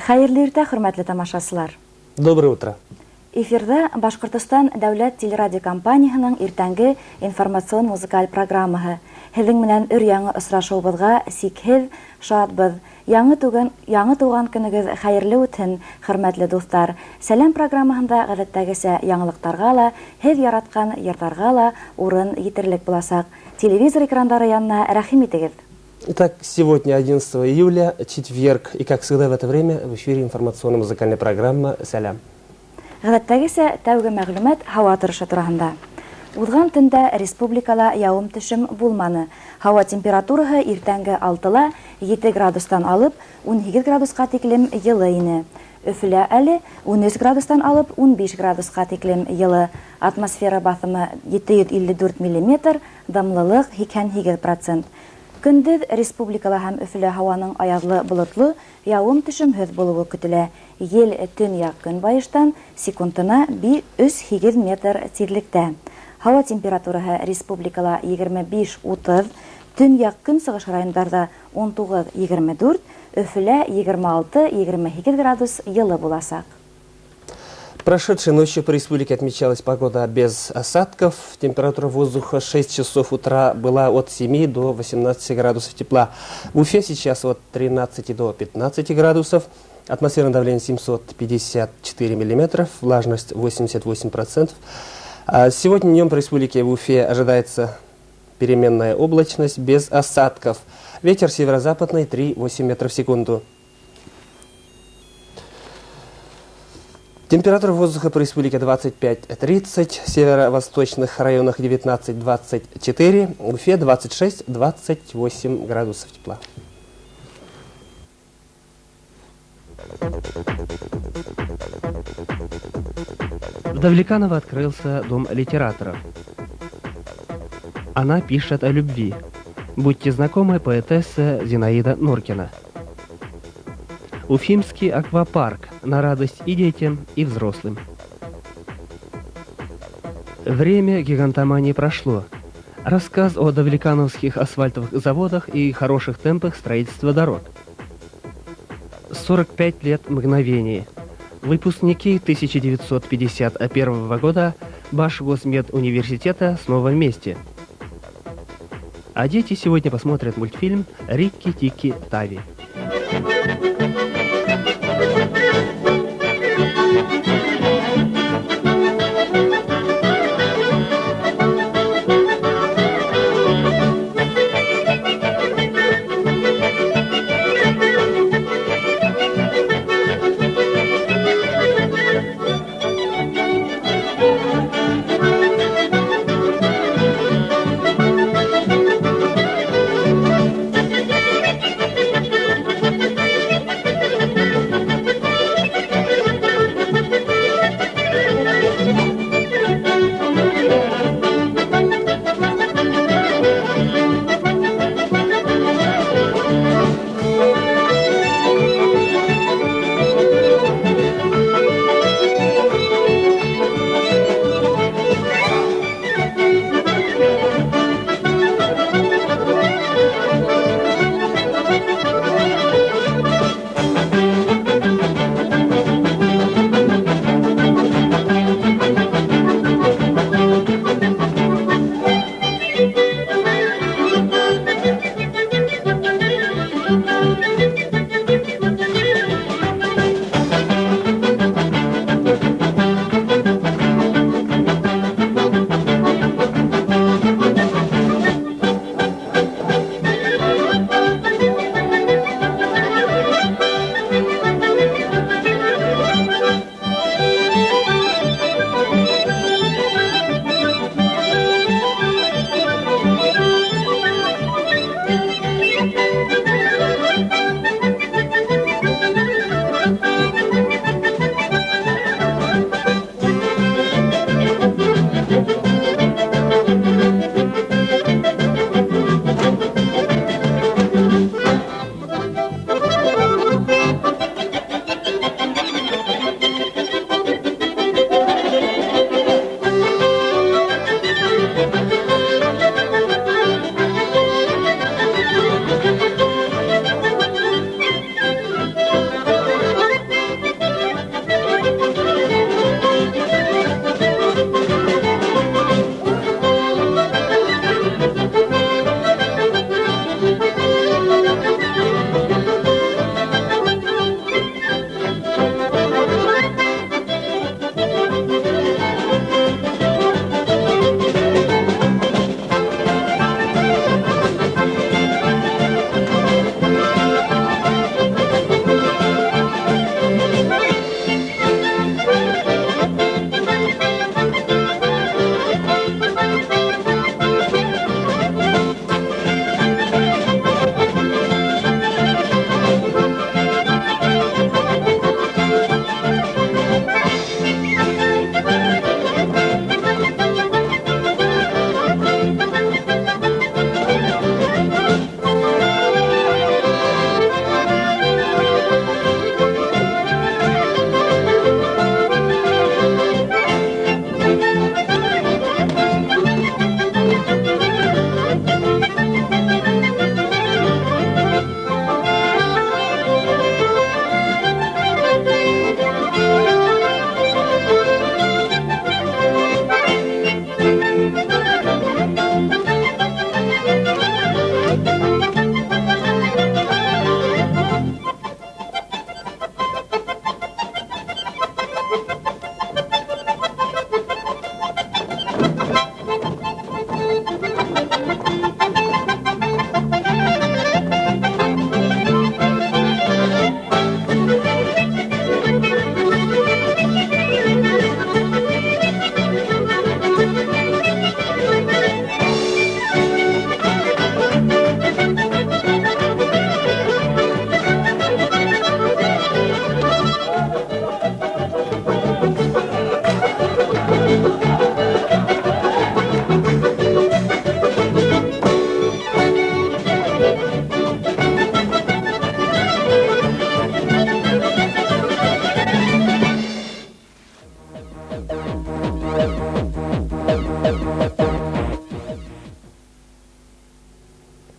Хәйерле иртә, хөрмәтле тамашасылар. Доброе утро. Эфирҙа Башҡортостан дәүләт телерадиокомпанияһының иртәнге информацион музыкаль программаһы. Һеҙҙең менән өр-яңы осрашыуыбыҙға сикһеҙ шатбыҙ. Яңы тыуған көнөгөҙ хәйерле үтһен, хөрмәтле дуҫтар. Сәләм программаһында ғәҙәттәгесә яңылыҡтарға ла, һеҙ яратҡан йырҙарға ла урын етерлек буласаҡ. Телевизор экрандары янына рәхим итегеҙ. Итак, сегодня 11 июля, четверг, и как всегда в это время в эфире информационно-музыкальная программа «Сәләм». Ғәҙәттәгесә тәүге мәғлүмәт һауа торошо тураһында. Уҙған төндә республикала яуым-төшөм булманы. Һауа температураһы иртәнге 6-ла 7 градустан алып 18 градусҡа тиклем йылы ине. Өфөлә әле 13 градустан алып 15 градусҡа тиклем йылы. Атмосфера баҫымы 754 миллиметр, дымлылыҡ 88%. Көндөҙ республикала һәм Өфөлә һауаның аяҙлы болотло, яуым-төшөмһөҙ булыуы көтөлә. Ел төньяҡ көнбайыштан секундына 3,8 метр тиҙлектә. Һауа температураһы республикала 25-30, төньяҡ көнсығыш райондарҙа 19-24, Өфөлә 26-28 градус йылы буласаҡ. Прошедшей ночью по республике отмечалась погода без осадков. Температура воздуха 6 часов утра была от 7 до 18 градусов тепла. В Уфе сейчас от 13 до 15 градусов. Атмосферное давление 754 миллиметров, влажность 88%. А сегодня днем по республике в Уфе ожидается переменная облачность без осадков. Ветер северо-западный 3,8 метров в секунду. Температура воздуха по республике 25-30, в северо-восточных районах 19-24, в Уфе 26-28 градусов тепла. В Давлеканово открылся дом литераторов. Она пишет о любви. Будьте знакомы, поэтесса Зинаида Норкина. Уфимский аквапарк на радость и детям, и взрослым. Время гигантомании прошло. Рассказ о давлекановских асфальтовых заводах и хороших темпах строительства дорог. 45 лет мгновений. Выпускники 1951 года Башгосмедуниверситета снова вместе. А дети сегодня посмотрят мультфильм «Рикки-Тикки-Тави».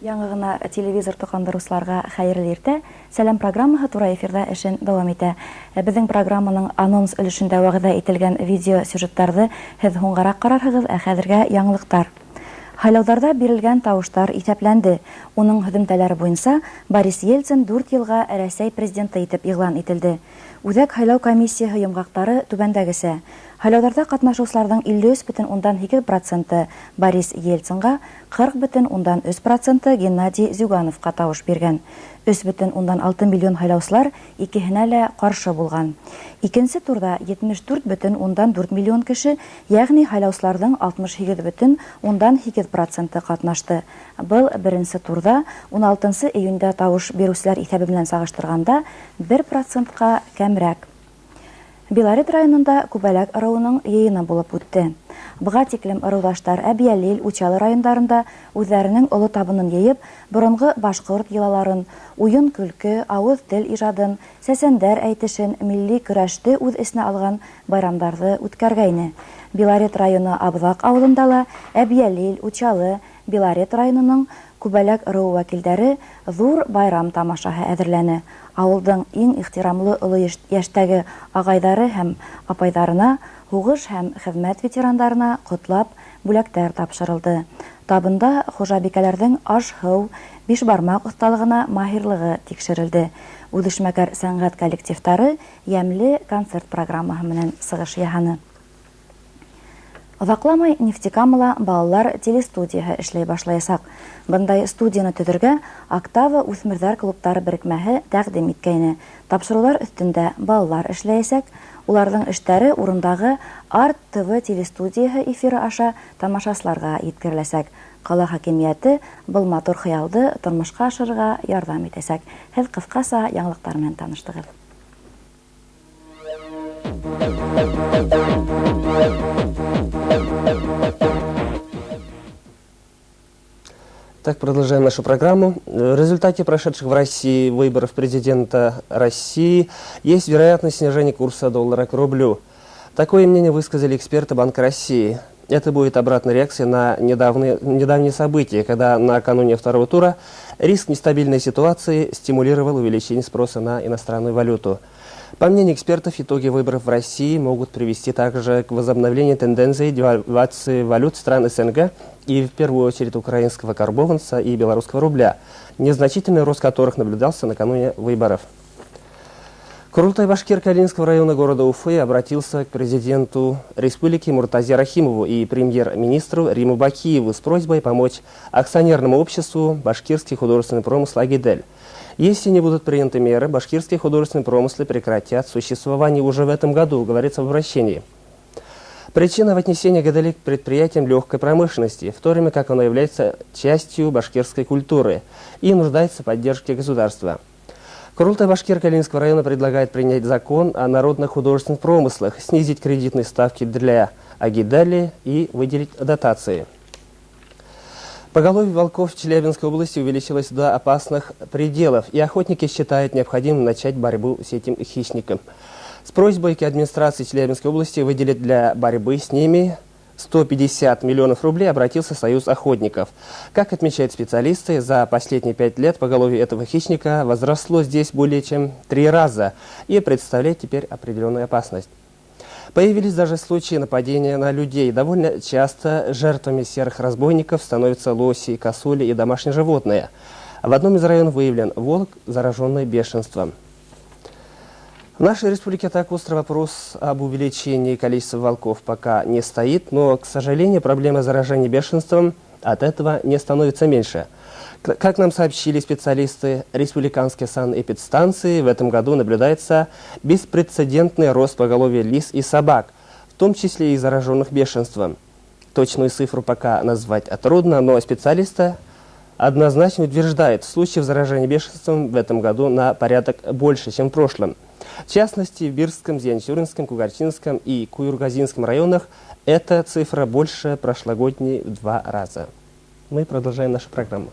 Яңы ғына телевизор тоҡандырыусыларға хәйерле иртә. Сәләм программаһы тура эфирҙа эшен дауам итә. Беҙҙең программаның анонс өлөшөндә вәғәҙә ителгән видео сюжеттарҙы һеҙ һуңғараҡ ҡарарһығыҙ, ә хәҙергә яңылыҡтар. Һайлауҙарҙа бирелгән тауыштар иҫәпләнде. Уның һөҙөмтәләре буйынса Борис Ельцин 4 йылға Рәсәй президенты итеп иғлан ителде. Үҙәк һайлау комиссияһы йомғаҡтары түбәндәгесә. Һайлауҙарҙа ҡатнашыусыларҙың 53,8% Борис Ельцинға, 40,3% Геннадий Зюгановҡа тауыш биргән. 3,6 миллион һайлаусылар икеһенә лә ҡаршы булған. Икенсе турҙа 74,4 миллион кеше, йәғни һайлаусыларҙың 68,8% ҡатнашты. Был беренсе турҙа 16 июндә тауыш биреүселәр иҫәбе менән сағыштырғанда 1%-ҡа кәмерәк. Белорет районында Күбәләк ырыуының йыйыны булып үтте. Быға тиклем ырыуҙаштар Әбйәлил, Учалы райондарында үҙҙәренең оло табынын йыйып, боронғо башҡорт йолаларын, уйын-көлкө, ауыҙ-тел ижадын, сәсәндәр әйтешен, милли көрәште үҙ эсенә алған байрамдарҙы үткәргәйне. Белорет районы Абҙаҡ ауылында ла Әбйәлил, Учалы, Белорет районының Күбәләк ырыуы вәкилдәре ҙур байрам тамашаһы әҙерләне. Ауылдың иң ихтирамлы оло йәштәге ағайҙары һәм апайҙарына, һуғыш һәм хеҙмәт ветерандарына ҡотлап бүләктәр тапшырылды. Табында хужабикәләрҙең аш-һыу, бишбармаҡ оҫталығына маһирлығы тикшерелде. Үҙешмәкәр сәнғәт коллективтары йәмле концерт программаһы менән сығыш яһаны. Оҙаҡламай Нефтекамала балалар телестудияһы эшләй башлаясаҡ. Бындай студияны төҙөргә Октава үҫмерҙәр клубтары берекмәһе тәҡдим иткәйне. Тапшырыуҙар өҫтөндә балалар эшләйәсәк. Уларҙың эштәре урындағы Арт ТВ телестудияһы эфиры аша тамашасыларға еткереләсәк. Ҡала хакимиәте был матур хыялды тормошҡа ашырырға ярҙам итәсәк. Һеҙ ҡыҫҡаса яңылыҡтар менән таныштығыҙ. Так, продолжаем нашу программу. В результате прошедших в России выборов президента России есть вероятность снижения курса доллара к рублю. Такое мнение высказали эксперты Банка России. Это будет обратная реакция на недавние события, когда накануне второго тура риск нестабильной ситуации стимулировал увеличение спроса на иностранную валюту. По мнению экспертов, итоги выборов в России могут привести также к возобновлению тенденции девальвации валют стран СНГ и в первую очередь украинского карбованца и белорусского рубля, незначительный рост которых наблюдался накануне выборов. Курултай башкир Калининского района города Уфы обратился к президенту республики Муртазе Рахимову и премьер-министру Риму Бакиеву с просьбой помочь акционерному обществу «Башкирский художественный промысл Агидель». Если не будут приняты меры, башкирские художественные промыслы прекратят существование уже в этом году, говорится в обращении. Причина в отнесении Агидели к предприятиям легкой промышленности, в то время как оно является частью башкирской культуры и нуждается в поддержке государства. Курултай башкир Калининского района предлагает принять закон о народных художественных промыслах, снизить кредитные ставки для Агидели и выделить дотации. Поголовье волков в Челябинской области увеличилось до опасных пределов, и охотники считают необходимым начать борьбу с этим хищником. С просьбой к администрации Челябинской области выделить для борьбы с ними 150 миллионов рублей обратился Союз охотников. Как отмечают специалисты, за последние 5 лет поголовье этого хищника возросло здесь более чем 3 раза и представляет теперь определенную опасность. Появились даже случаи нападения на людей. Довольно часто жертвами серых разбойников становятся лоси, косули и домашние животные. В одном из районов выявлен волк, зараженный бешенством. В нашей республике так остро вопрос об увеличении количества волков пока не стоит, но, к сожалению, проблема заражения бешенством от этого не становится меньше. Как нам сообщили специалисты республиканской санэпидстанции, в этом году наблюдается беспрецедентный рост поголовья лис и собак, в том числе и зараженных бешенством. Точную цифру пока назвать трудно, но специалисты однозначно утверждают, случаев заражения бешенством в этом году на порядок больше, чем в прошлом. В частности, в Бирском, Зианчуринском, Кугарчинском и Куюргазинском районах эта цифра больше прошлогодней в 2 раза. Мы продолжаем нашу программу.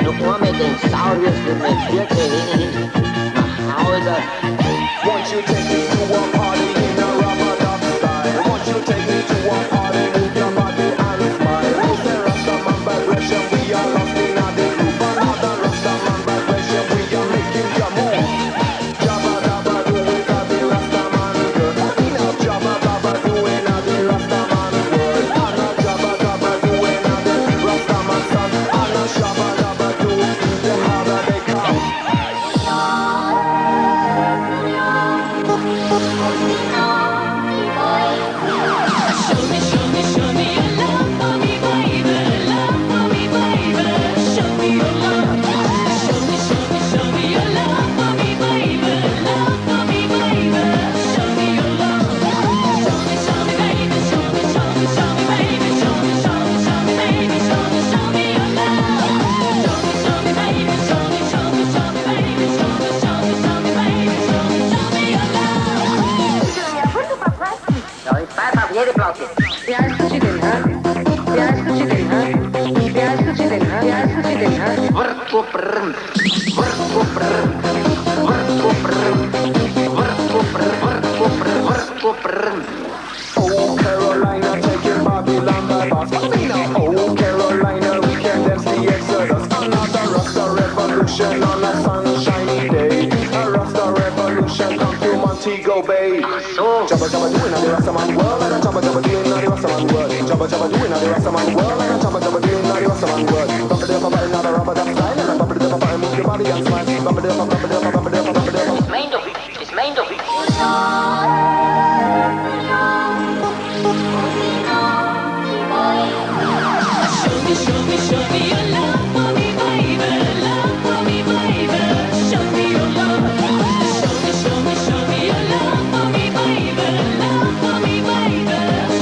Noch einmal den Saurier für mein Viertel nach Hause. Won't you take me to a party in a rubber dub style? Won't you take me to a party, move your body and smile? We say Rastaman vibration, we are lost in a the groove. Another Rastaman vibration, we are making your move. Jabba dabba do it, a the Rastaman girl. Jabba dabba do it, a the Rastaman world. And a jabba dabba do it, a the Rastaman son. And a shabba dabba do, the harder they come. Show me, show me your love for me, baby. Love for me, baby. Show me your love. Show me, show me, show me your love for me, baby. Love for me, baby. Show me your love. Show me, show me, baby. Show me, show me, show me, baby. Show me, show me, show me, baby. Show me, show me your love. Show me, show me, baby. Show me, show me, show me, baby. Show me, show me, show me, baby. Show me, show me your love. Ja, ich pfeife auf jede Platte. Oh Carolina, taking Babylon by force. Me now, oh Carolina, we can dance the Exodus. Another Rasta revolution on a sunshiny day. A Rasta revolution come to Montego Bay. So. Jabba jabba doing the Rasta man world, and a jabba jabba doing the Rasta man world. Jabba jabba doing the Rasta man world, and a jabba jabba doing the Rasta man world. Bump it up, bump it another rubber duck style, and a bump it up, bump it move your body and smile. Bump it up, bump it up, bump it up, bump it up. Das meint doch ich, das meint doch ich. Show me, show me, show me your love for me, baby. Love for me, baby. Show me your love. Show me, show me, show me your love for me, baby. Love for me, baby.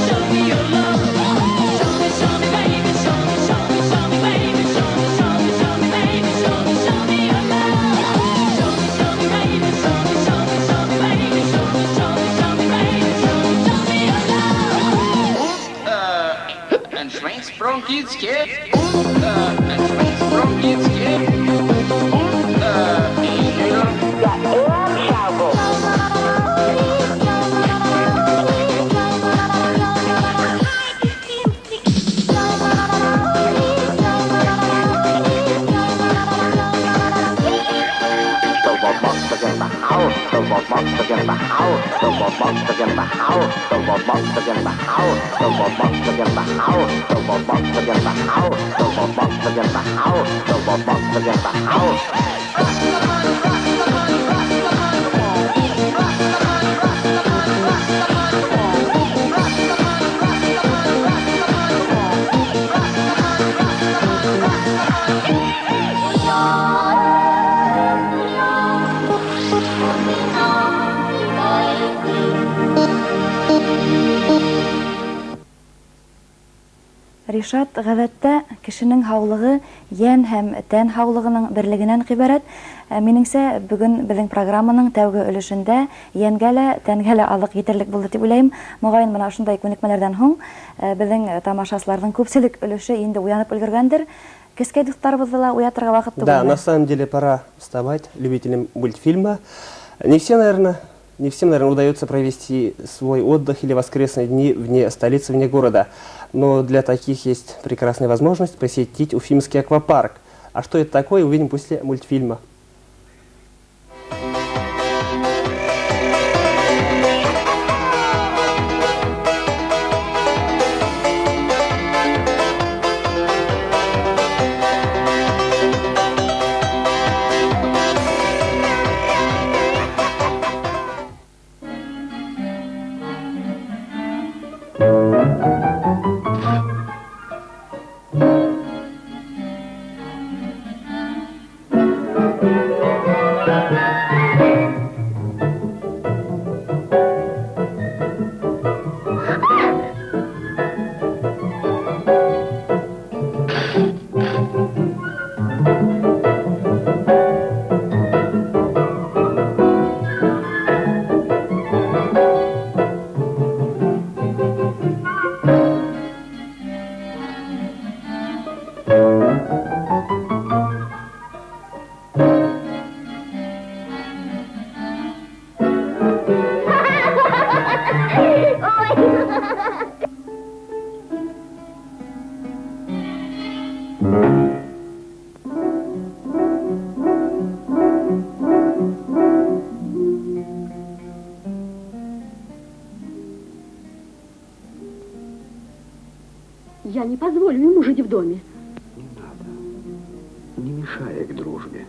Show me your love. Show me, show me, baby. Show me, show me, show me, baby. Show me, show me, show me, baby. Show me, show me your love. Show me, show me, baby. Show me, show me, show me, baby. Show me, show me, show me, baby. Show me, show me your love. Und ein Schweinsprung geht's, gell? Und ein Schweinsprung geht's, gell? Und die Hühner. Ришат, ғәҙәттә кешенең һаулығы йән һәм тән һаулығының берлегенән ғибәрәт. Минеңсә, бөгөн беҙҙең программаның тәүге өлөшөндә йәнгә лә, тәнгә лә аҙыҡ етерлек булды тип уйлайым. Моғайын, бына ошондай күнекмәләрҙән һуң беҙҙең тамашасыларҙың күпселек өлөшө инде уянып өлгөргәндер. Кескәй дуҫтарыбыҙҙы ла уятырға ваҡыт Да, түгелме? на самом деле пора вставать любителям мультфильма. Не все, наверное, не всем, наверное, удается провести свой отдых или воскресные дни вне столицы, вне города. Но для таких есть прекрасная возможность посетить Уфимский аквапарк. А что это такое, увидим после мультфильма. Я не позволю ему жить в доме. Не надо. Не мешай их дружбе.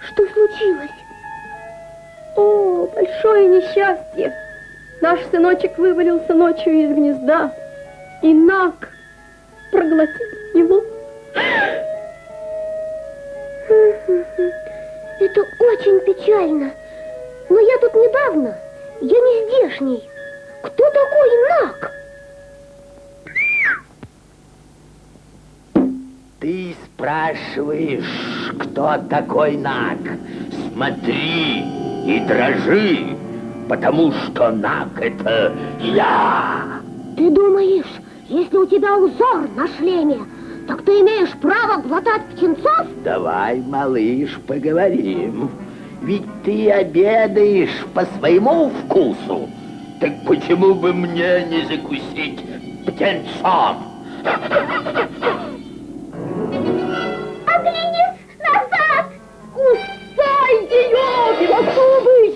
Что случилось? О, большое несчастье! Наш сыночек вывалился ночью из гнезда, и Наг проглотил его. Это очень печально. Но я тут недавно. Я не здешний. Кто такой Наг? Ты спрашиваешь, кто такой Наг? Смотри и дрожи, потому что Наг — это я. Ты думаешь, если у тебя узор на шлеме, так ты имеешь право глотать птенцов? Давай, малыш, поговорим. Ведь ты обедаешь по своему вкусу. Так почему бы мне не закусить птенцом? Оглянись назад! Кусай ее, белозубый!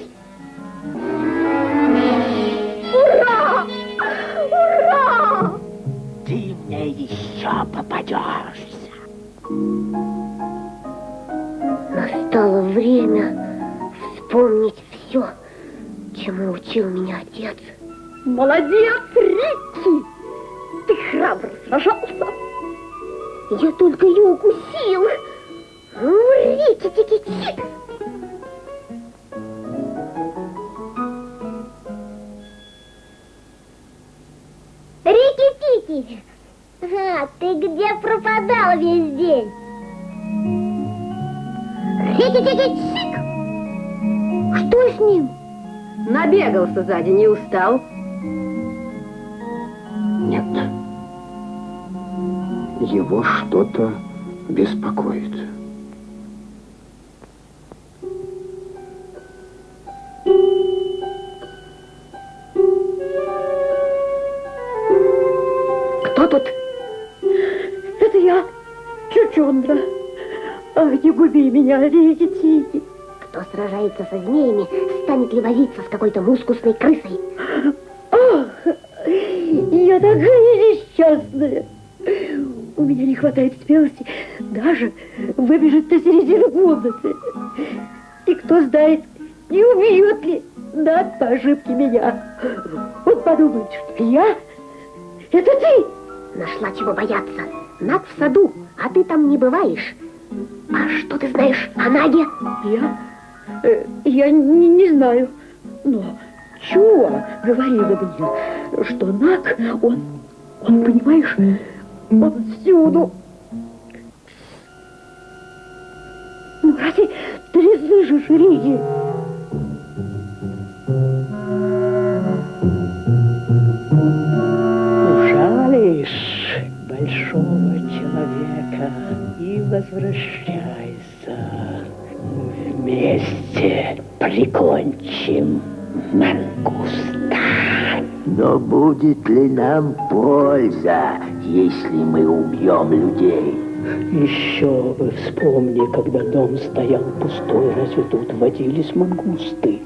Ура! Ура! Ты мне еще попадешься. Настало время вспомнить все, чему учил меня отец. Молодец, Рикки! Ты храбро сражался. Я только ее укусил. Рики-тики-чик! Рики-тики! А, ты где пропадал весь день? Рики-тики-чик! Что с ним? Набегался сзади, не устал? Нет. Его что-то беспокоит. Кто тут? Это я, Чучундра. Ах, не губи меня, Рики-Тики. Кто сражается со змеями, станет ли возиться с какой-то мускусной крысой? Ах, я такая несчастная. У меня не хватает смелости даже выбежать на середину комнаты. И кто знает, не убьет ли Наг по ошибке меня. Он подумает, что я – это ты. Нашла чего бояться. Наг в саду, а ты там не бываешь. А что ты знаешь о Наге? Я не знаю, но Чуа говорила мне, что Наг, он, понимаешь, он всюду. Ну, разве ты не слышишь, Рики? Ужалишь большого человека и возвращайся. Вместе прикончим мангуста. Но будет ли нам польза, если мы убьем людей? Еще бы вспомни, когда дом стоял пустой, разве тут водились мангусты?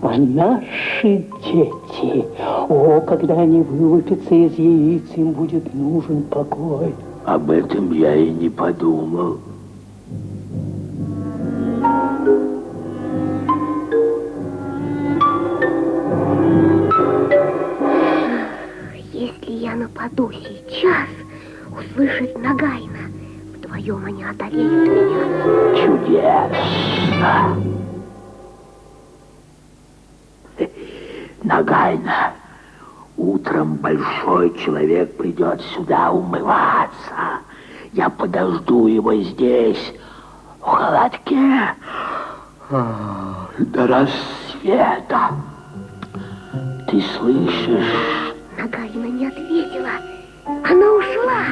А наши дети, о, когда они вылупятся из яиц, им будет нужен покой. Об этом я и не подумал. Если я нападу сейчас, услышит Нагайна. Вдвоем они одолеют меня. Чудесно! Нагайна, утром большой человек придет сюда умываться. Я подожду его здесь, в холодке, до рассвета. Ты слышишь? Нагаина не ответила. Она ушла.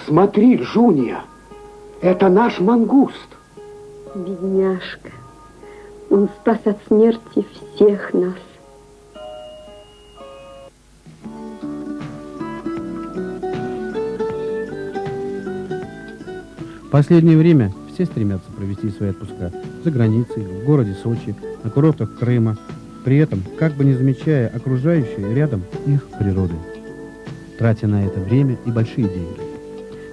Смотри, Джуния, это наш мангуст. Бедняжка, он спас от смерти всех нас. В последнее время все стремятся провести свои отпуска за границей, в городе Сочи, на курортах Крыма, при этом как бы не замечая окружающей рядом их природы, тратя на это время и большие деньги.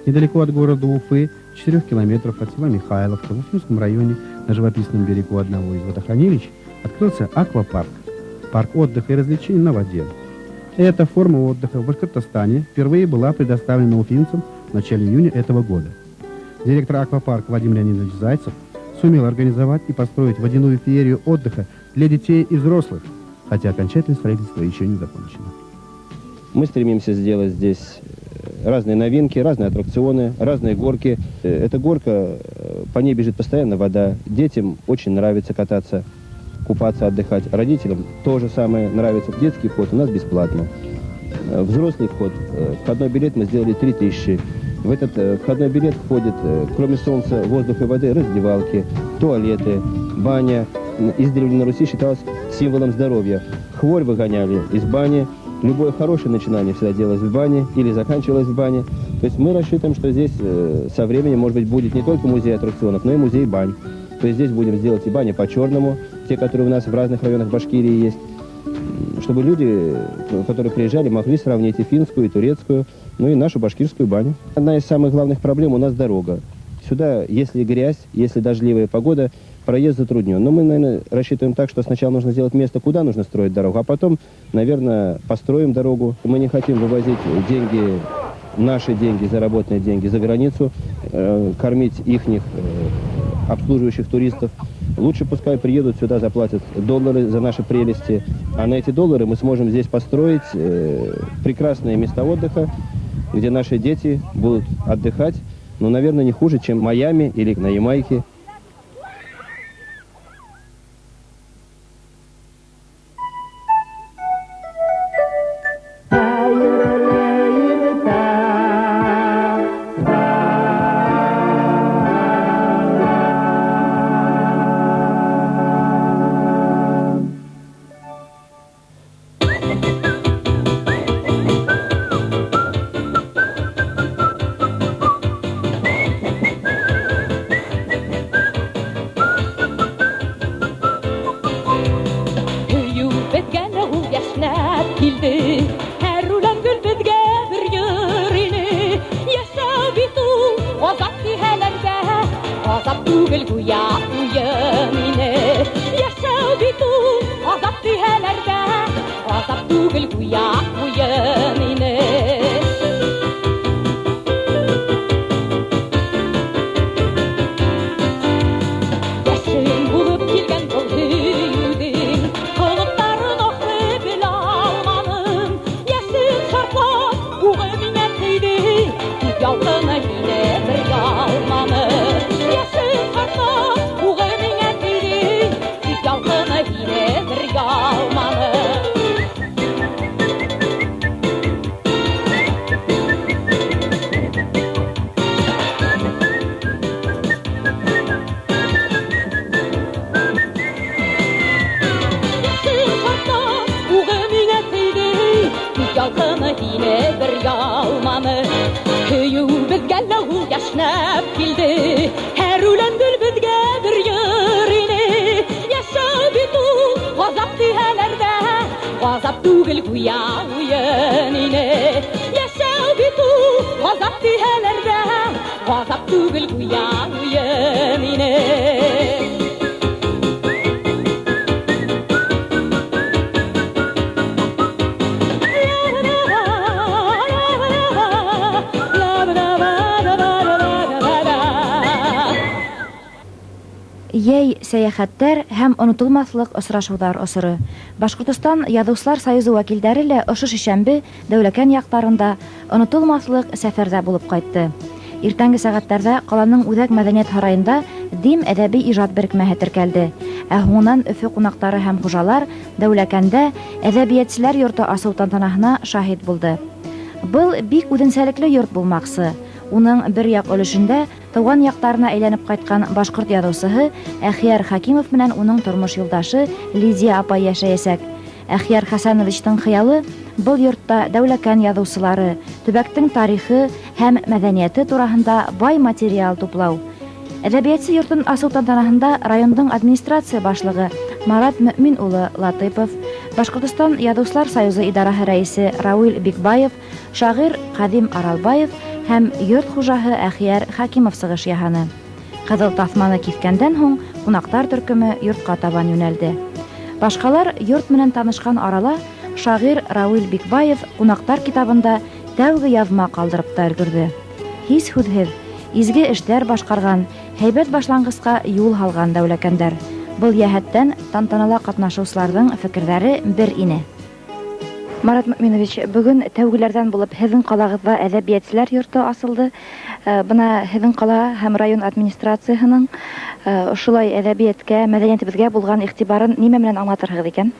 Недалеко от города Уфы, 4 километров от села Михайловка, в Уфимском районе, на живописном берегу одного из водохранилищ, открылся аквапарк. Парк отдыха и развлечений на воде. Эта форма отдыха в Башкортостане впервые была предоставлена уфимцам в начале июня этого года. Директор аквапарка Владимир Леонидович Зайцев сумел организовать и построить водяную феерию отдыха для детей и взрослых, хотя окончательное строительство еще не закончено. Мы стремимся сделать здесь разные новинки, разные аттракционы, разные горки. Эта горка, по ней бежит постоянно вода. Детям очень нравится кататься, купаться, отдыхать. Родителям то же самое нравится. Детский вход у нас бесплатно. Взрослый вход, входной билет мы сделали 3000. В этот входной билет входит, кроме солнца, воздуха и воды, раздевалки, туалеты, баня. Издревле на Руси считалось символом здоровья. Хворь выгоняли из бани. Любое хорошее начинание всегда делалось в бане или заканчивалось в бане. То есть мы рассчитываем, что здесь со временем, может быть, будет не только музей аттракционов, но и музей бань. То есть здесь будем сделать и бани по-черному, те, которые у нас в разных районах Башкирии есть, чтобы люди, которые приезжали, могли сравнить и финскую, и турецкую, ну и нашу башкирскую баню. Одна из самых главных проблем у нас дорога. Сюда, если грязь, если дождливая погода, проезд затруднен. Но мы, наверное, рассчитываем так, что сначала нужно сделать место, куда нужно строить дорогу, а потом, наверное, построим дорогу. Мы не хотим вывозить деньги, наши деньги, заработанные деньги за границу, кормить ихних обслуживающих туристов. Лучше пускай приедут сюда, заплатят доллары за наши прелести. А на эти доллары мы сможем здесь построить прекрасные места отдыха, где наши дети будут отдыхать, но, наверное, не хуже, чем в Майами или на Ямайке. Йәй сәйәхәттәр һәм онотолмаҫлыҡ осрашыуҙар осоро. Башҡортостан Яҙыусылар союзы вәкилдәре лә ошо шишәмбе Дәүләкән яҡтарында онотолмаҫлыҡ сәфәрҙә булып ҡайтты. Иртәнге сәғәттәрҙә ҡаланың үҙәк мәҙәниәт һарайында Дим әҙәби ижад берекмәһе теркәлде. Ә һуңынан Өфө ҡунаҡтары һәм хужалар Дәүләкәндә Әҙәбиәтселәр йорто асыу тантанаһына шаһит булды. Был бик үҙенсәлекле йорт булмаҡсы. Уның бер яҡ өлөшөндә тыуған яҡтарына әйләнеп ҡайтҡан башҡорт яҙыусыһы Әхиәр Хәкимов менән уның тормош юлдашы Лидия апай йәшәйәсәк. Әхиәр Хәсәновичтың хыялы был йортта Дәүләкән яҙыусылары, төбәктең тарихы һәм мәҙәниәте тураһында бай материал туплау. Әҙәбиәтсе йортон асыу тантанаһында райондың администрация башлығы Марат Мөмин улы Латыпов, Башҡортостан Яҙыусылар союзы идараһы рәйесе Рауил Бикбаев, шағир Ҡәҙим Аралбаев һәм йорт хужаһы Әхиәр Хәкимов сығыш яһаны. Ҡыҙыл таҫманы киҫкәндән һуң ҡунаҡтар төркөмө йортҡа табан йүнәлде. Башҡалар йорт менән танышҡан арала шағир Рауил Бикбаев ҡунаҡтар китабында тәүге яҙма ҡалдырып та өлгөрҙө. Һис һүҙһеҙ, изге эштәр башҡарған, һәйбәт башланғысҡа юл һалған дәүләкәндәр. Был йәһәттән тантанала ҡатнашыусыларҙың фекерҙәре бер ине. Марат Мөминович, бөгөн тәүгеләрҙән булып һеҙҙең ҡалағыҙҙа әҙәбиәтселәр йорто асылды. Бына һеҙҙең ҡала һәм район администрацияһының ошолай әҙәбиәткә, мәҙәниәтебеҙгә булған иғтибарын нимә менән аңлатырһығыҙ икән?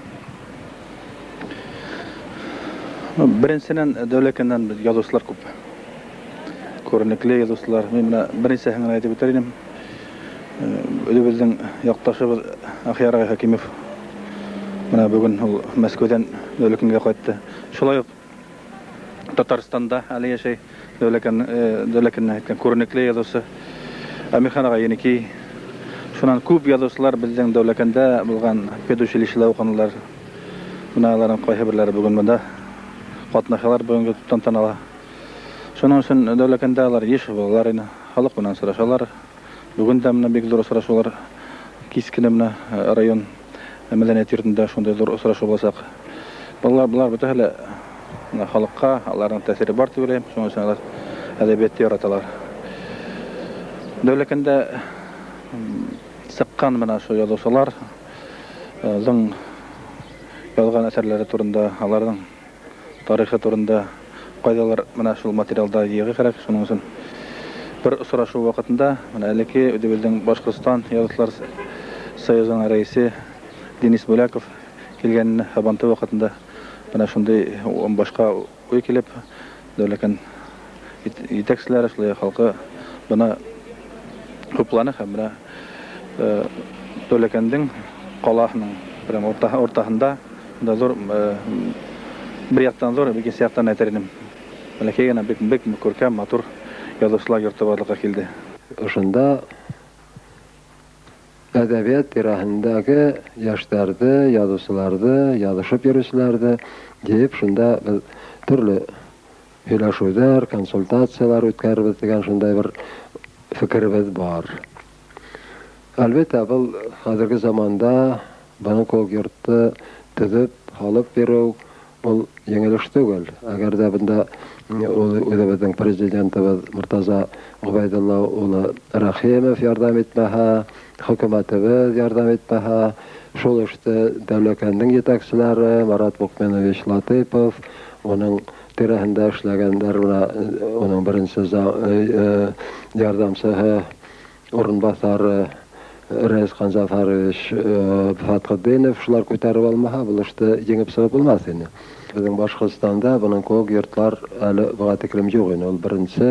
Беренсенән, Дәүләкәндән беҙ яҙыусылар күп. Күренекле яҙыусылар. Мин бына беренсеһен генә әйтеп үтер инем. Үҙебеҙҙең яҡташыбыҙ Әхиәр ағай Хәкимов бына бөгөн ул Мәскәүҙән Дәүләкәнгә ҡайтты. Шулай уҡ Татарстанда әле йәшәй Дәүләкәндән әйткән күренекле яҙыусы Әмирхан ағай Еникей. Шунан күп яҙыусылар беҙҙең Дәүләкәндә булған педучилищелә уҡынылар. Бына уларҙың ҡайһы берҙәре бөгөн бында ҡатнашалар бөгөнгө тантанала. Шуның өсөн Дәүләкәндә улар йыш булалар ине, халыҡ менән осрашалар. Бөгөн дә бына бик ҙур осрашыулар. Кис кенә бына район мәҙәниәт йортонда шундай ҙур осрашыу буласаҡ. Былар бөтәһе лә бына халыҡҡа аларҙың тәьҫире бар тип уйлайым. Шуның өсөн алар әҙәбиәтте яраталар. Дәүләкәндә сыҡҡан бына ошо яҙыусылар яҙған әҫәрләре турында, аларҙың тарихы турында ҡайҙалар бына шул материалда йыйырға кәрәк. Шуның өсөн бер осрашыу ваҡытында бына элекке үҙебеҙҙең Башҡортостан Яҙыусылар союзының рәйесе Денис Буляков килгән Һабантуй ваҡытында бына шундай башҡа уй килеп, Дәүләкән етәкселәре, шулай халҡы бына хупланы һәм бына Дәүләкәндең ҡалаһының прям уртаһында бында ҙур, бер яҡтан ҙур, икенсе яҡтан әйтер инем, бәләкәй генә бик, бик күркәм, матур яҙыусылар йорто барлыҡҡа килде. Ошонда әҙәбиәт тирәһендәге йәштәрҙе, яҙыусыларҙы, яҙышып йөрөүселәрҙе йыйып, шунда беҙ төрлө һөйләшеүҙәр, консультациялар үткәрербеҙ тигән шундай бер фекеребеҙ бар. Әлбиттә, был хәҙерге заманда бының кеүек йортто төҙөп, һалып биреү ул еңел эш түгел. Әгәр ҙә бында үҙебеҙҙең президентыбыҙ Мортаза Ғөбәйҙулла улы Рәхимов ярҙам итмәһә, хөкүмәтебеҙ ярҙам итмәһә, шул эште Дәүләкәндең етәкселәре Марат Мөкминович Латыпов, уның тирәһендә эшләгәндәр, бына уның беренсе ярҙамсыһы, урынбаҫары Рәис Ҡанзафарович Фәтхетдинов шулар күтәреп алмаһа, был эште еңеп сығып булмаҫ ине. Беҙҙең Башҡортостанда бының кеүек йортлар әле быға тиклем юҡ ине. Ул беренсе.